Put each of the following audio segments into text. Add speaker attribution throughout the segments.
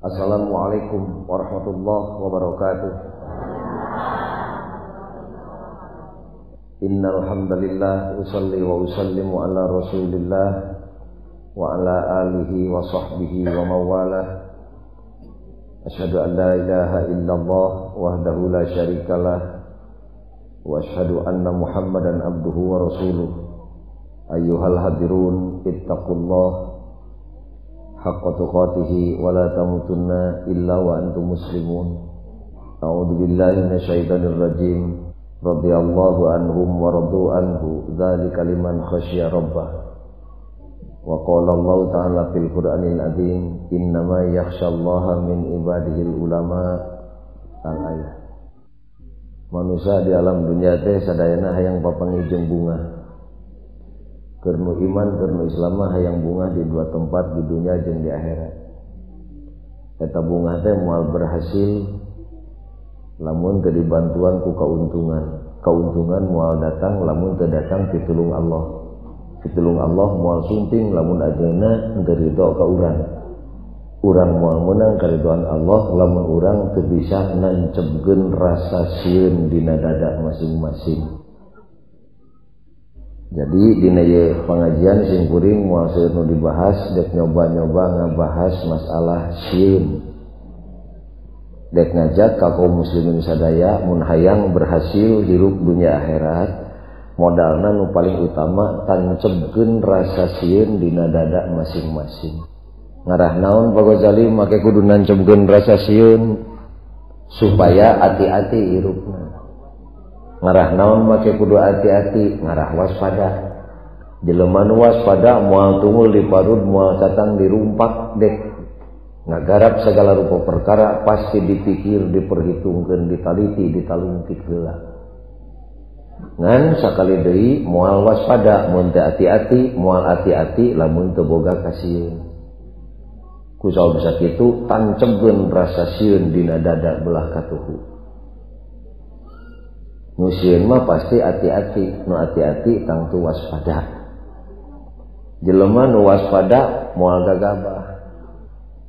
Speaker 1: Assalamualaikum warahmatullahi wabarakatuh. Innal hamdalillah usalli wa usallimu ala Rasulillah wa ala alihi wa sahbihi wa mawalah. Asyhadu an la ilaha illallah wahdahu la syarikalah wa asyhadu anna Muhammadan abduhu wa rasuluh. Ayyuhal hadirun ittaqullah haqqa tuqatihi wa la tamutunna illa wa antum muslimun. A'udzu billahi minasyaitonir rajim. Radhiyallahu anhum wa radu anhu dzalika liman khasyiya rabbah. Wa qala Allah ta'ala fil Qur'anil azim, innama yakhsyallaha min ibadihil ulama. Al-ayat. Manusia di alam dunia teh sadayana hayang papanggih jeung bunga. Keur nu iman, keur nu Islam mah hayang bunga di dua tempat, di dunia jeung di akhirat. Eta bunga teh moal berhasil lamun teu dibantuan ku kauntungan. Kauntungan moal datang lamun teu datang pitulung Allah. Pitulung Allah moal sumping lamun ajeuna teu ridho ka urang. Urang moal meunang karidoan Allah lamun urang teu bisa nancebkeun rasa sieun dina dada masing-masing. Jadi dina ieu pengajian sing kuring moal seueur nu dibahas, dek nyoba-nyoba ngabahas masalah sieun. Dek ngajak ka kaum muslimin sadaya mun hayang berhasil hirup dunia akhirat, modalna nu paling utama tancebkeun rasa sieun dina dada masing-masing. Ngarah naon Pak Ghazali make kudu nancebkeun rasa sieun supaya hati-hati hirupna. Ngarah naon make kudu hati-hati, ngarah waspada. Jelema nu waspada moal tungul di parud, moal catang dirumpak, dek ngagarap segala rupa perkara pasti dipikir, diperhitungkeun, ditaliti, ditalungtik heula. Ngan sakali deui moal waspada mun teu hati-hati, moal hati-hati lamun teu boga kasieun. Ku sabab sakitu tancebkeun rasa sieun dina dada belah katuhu. Nu sieun mah pasti hati-hati, nu hati-hati tangtu waspada. Jelema nu waspada moal gagabah.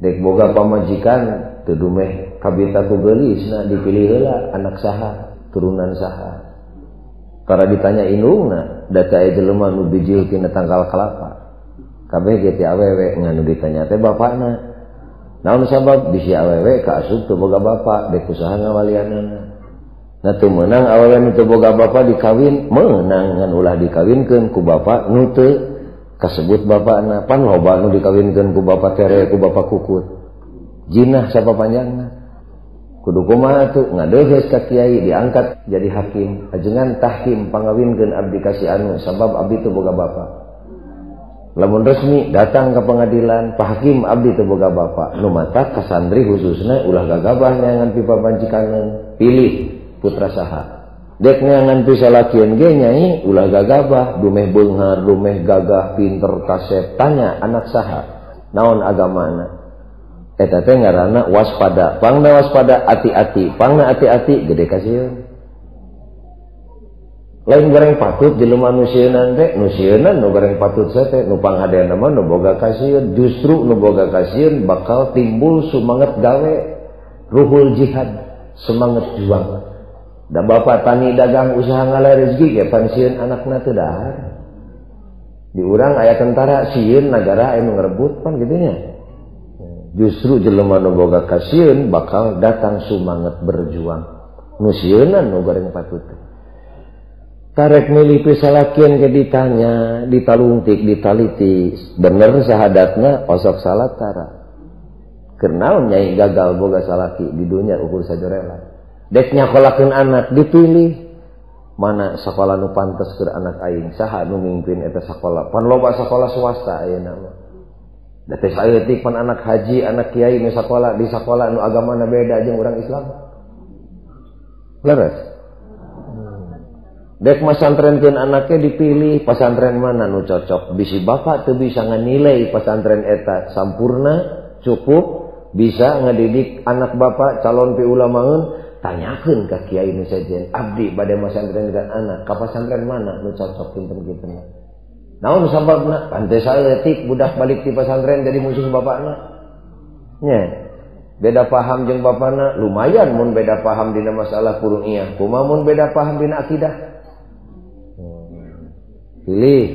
Speaker 1: Dek boga pamajikan teu dumeh kabita ku geulisna dipilih heula anak saha, turunan saha. Tara ditanya indungna, da teu aya jelema nu bijil tina tangkal kelapa. Kabeh ge ti awewe ngan nu ditanya teh bapakna. Naon sabab bisi awewe kaasup teu boga bapak, dek usaha ngawalianana. Nah teu meunang awewe nu teu boga bapa dikawin, meunang ngan ulah dikawinkeun ku bapa nu teu kasebut bapakna. Pan loba nu dikawinkeun ku bapa tere, ku bapa kukut. Jinah sapapanjangna. Kudu kumaha atuh ngadeuheus ka kiai diangkat jadi hakim, ajengan tahkim pangawinkeun abdi ka si anu sabab abdi teu boga bapa. Lamun resmi datang ke pengadilan, Pak Hakim abdi teu boga bapa. Nu matak ka santri khususna ulah gagabah neangan pipapancikaneun, pilih putra saha. Dek neangan pisalakieun ge nyai ulah gagabah, dumeh beunghar, dumeh gagah, pinter, kasep, tanya anak saha, naon agamana. Eta teh ngaranna waspada. Pangna waspada, hati-hati, pangna hati-hati gede kasieun. Lain goreng patut jelema nu sieunan teh, nu sieunan nu goreng patut teh, nu panghadena mah nu boga kasieun. Justru nu boga kasieun bakal timbul semangat gawe, ruhul jihad, semangat juang. Da bapak tani dagang usaha ngala rezeki ge pan sieun anakna teu dahar. Di urang aya tentara sieun nagara anu ngrebut pan kitu nya. Justru jelema nu boga kasieun bakal datang semangat berjuang. Nu sieunan nu goreng patut. Tarek milih pisalakian ke ditanya, ditalungtik, ditaliti, bener sahadatna osok salat tara. Keur naon nyai gagal boga salaki di dunya ukur sajorela. Dek nyakolakeun anak dipilih mana sakola nu pantes keur anak aing, saha nu mimpin eta sakola. Pan loba sakola swasta ayeuna mah. Da teh saeutik pan anak haji, anak kiai nu sakola di sakola nu agamana beda jeung urang Islam. Leres. Dek masantrenkeun anaknya dipilih pasantren mana nu cocok. Bisi bapak teu bisa nganilai pasantren eta sampurna, cukup, bisa ngadidik anak bapak calon piulamaeun, tanyakeun ka kiai nu sejen, abdi bade masantrenkeun anak ka pasantren mana nu cocok kinten-kinten. Naon sababna? Pan teu saeutik budak balik ti pasantren jadi musuh bapakna. Nya. Beda paham jeung bapana lumayan mun beda paham dina masalah furu'iyah. Kumaha mun beda paham dina akidah? Pilih.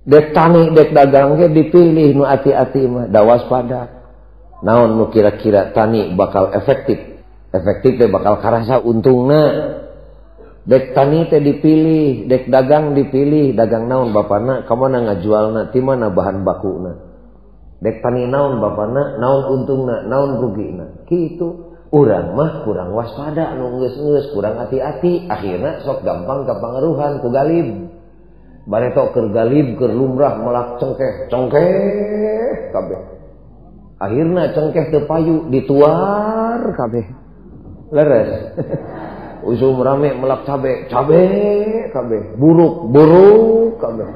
Speaker 1: Dek tani dek dagang ge dipilih nu ati-ati mah da waspada. Naon nu kira-kira tani bakal efektif. Efektif teh bakal karasa untungna. Dek tani teh dipilih, dek dagang dipilih, dagang naon bapana, ka mana ngajualna, ti mana bahan bakuna. Dek tani naon bapana, naon untungna, naon rugina. Kitu urang mah kurang waspada nu geus-geus, kurang hati-hati, akhirna sok gampang kapangaruhan ku galib. Bareto keur galib, keur lumrah melak cengkeh, cengkeh kabeh. Akhirna cengkeh teu payu dituar kabeh. Leres. Usum rame melak cabe, cabe kabeh, buruk, buruk kabeh.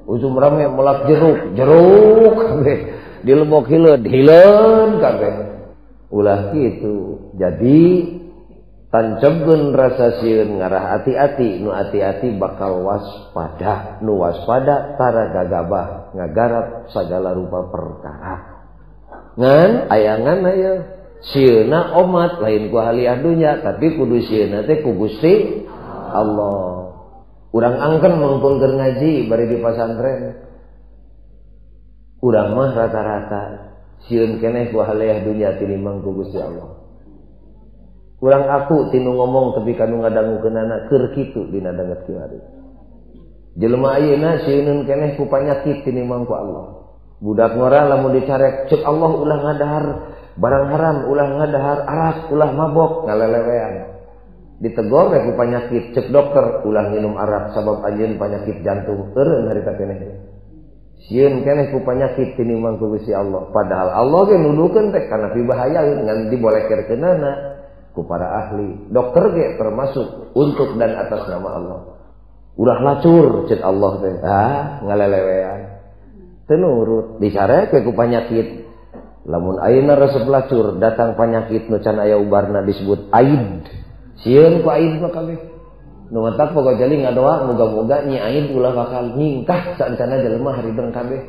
Speaker 1: Usum rame melak jeruk, jeruk kabeh. Dilebok hileud, hileud kabeh. Ulah kitu. Jadi tancebkeun rasa sieun ngarah ati-ati, nu ati-ati bakal waspada, nu waspada tara gagabah ngagarap sagala rupa perkara. Ngan ayangan aya sieuna omat lain ku haliah dunya tapi kudu sieuna teh ku Gusti Allah. Urang angken mangpung keur ngaji bari di pasantren. Urang mah rata-rata sieun keneh ku haliah dunya tinimbang ku Gusti Allah. Urang aku tinu ngomong tapi kanu ngadangukeunana keur kitu dina danget kiwari. Jelema ayeuna sieuneun keneh ku panyakit tinimbang ku Allah. Budak ngora lamun dicarek ceuk Allah ulah ngadahar barang haram, ulah ngadahar arak, ulah mabok, ngalelewean. Ditegor we ku panyakit ceuk dokter ulah nginum arak sabab anjeun panyakit jantung. Eureun harita keneh. Sieun keneh ku panyakit tinimbang ku Gusti Allah. Padahal Allah ge nuduhkeun teh kana pibahayaeun ngan dibolekerkeunana ku para ahli. Dokter ge termasuk untuk dan atas nama Allah. Ulah lacur ceuk Allah teh. Ah, ngalelewean. Teu nurut, disarek we ku panyakit. Lamun ayeuna resep lacur datang panyakit nu can aya ubarna disebut aid. Sieun ku aid mah kabeh. Nu matak pogo jali ngadoa muga-muga nyi aid ulah bakal nyingkah saancana jelema harideng kabeh.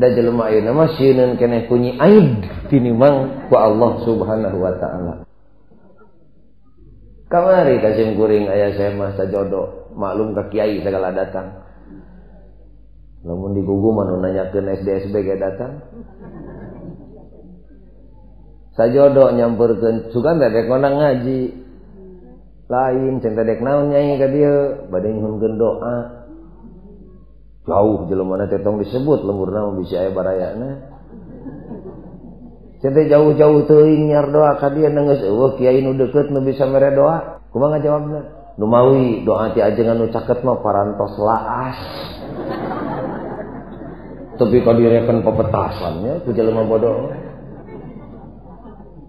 Speaker 1: Da jelema ayeuna mah sieuneun keneh ku nyi aid tinimbang ku Allah Subhanahu wa taala. Kamari kasim kuring aya saya mah sajodo, maklum ka kiai segala datang. Lamun digugu mah nu nanyakeun SDSB ge datang. Sajodo nyamperkeun sugan teh dek ngondang ngaji. Lain ceng teh dek naon nyai ka dieu, bade nyuhunkeun doa. Jauh jelemana teh tong disebut lemburna mah bisi aya barayana. Ceng teh jauh-jauh teuing nyar doa ka dieu geus eueuh kiai nu deukeut nu bisa mere doa. Kumaha ngajawabna? Nu mawi doa ti ajengan nu caket mah parantos laas. Tapi ka direken pepetasannya ku jelema bodoh.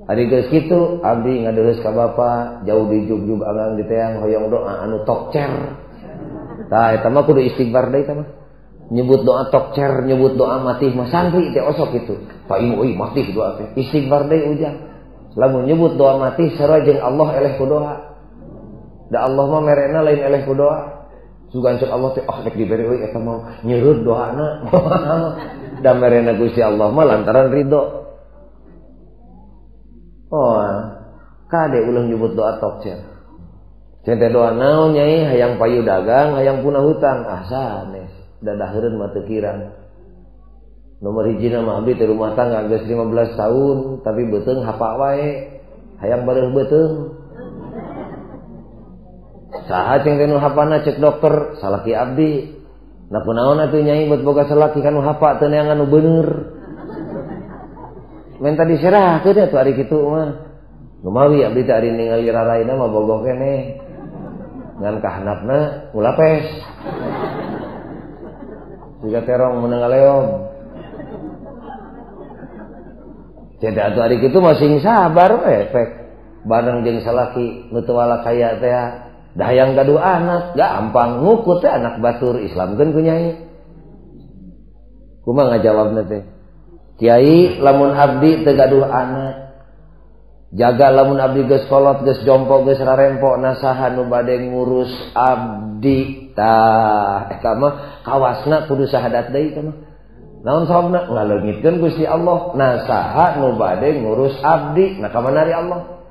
Speaker 1: Ari geus kitu abdi ngadeheus ka bapa jauh di jugjug agang di teang hoyong doa anu tokcer. Tah eta mah kudu istighfar deui eta mah. Nyebut doa tokcer, nyebut doa matih mah santri teh osok kitu. Paing euy matih doa teh. Istighfar deui ujang. Lamun nyebut doa matih sarua jeung Allah eleh ku doa. Da Allah mah merena lain eleh ku doa. Sugan cek Allah teh ah dek dibere euy eta mah nyeureuh doana. Da merena Gusti Allah mah lantaran ridho. Oh, kade ulah nyebut doa tokcer. Cente doa naon nyai hayang payu dagang, hayang punah hutang. Ah sanes, dadaheureun mah teu kirang. Nomor hiji mah abdi teh rumah tangga geus 15 tahun, tapi beuteung hapa wae. Hayang bareuh beuteung. Saha ceng teh nu hapana cek dokter, salaki abdi. Nah kunaon atuh nyai buat boga salaki kanu hapa teu neangan nu bener. Minta diserahkeun atuh ari kitu mah. Lumawi abdi teh ari ningali raraina mah bogoh keneh. Ngan kahanapna ulapes. Siga terong meunang ngaleog. Jadi atuh ari kitu mah sing sabar we pek. Bareng jeung salaki nu teu wala kaya teh da hayang gaduh anak, gampang ngukut teh anak batur Islamkeun ku nyai. Kumaha ngajawabna teh? Kiai lamun abdi teu gaduh anak, jaga lamun abdi geus kolot, geus jompo, geus rarempo, nasaha nu bade ngurus abdi. Tah eta mah kawasna kudu sahadat deui eta mah. Naon sababna? Ngaleungitkeun Gusti Allah. Nah saha nu bade ngurus abdi? Nah ka mana ari Allah?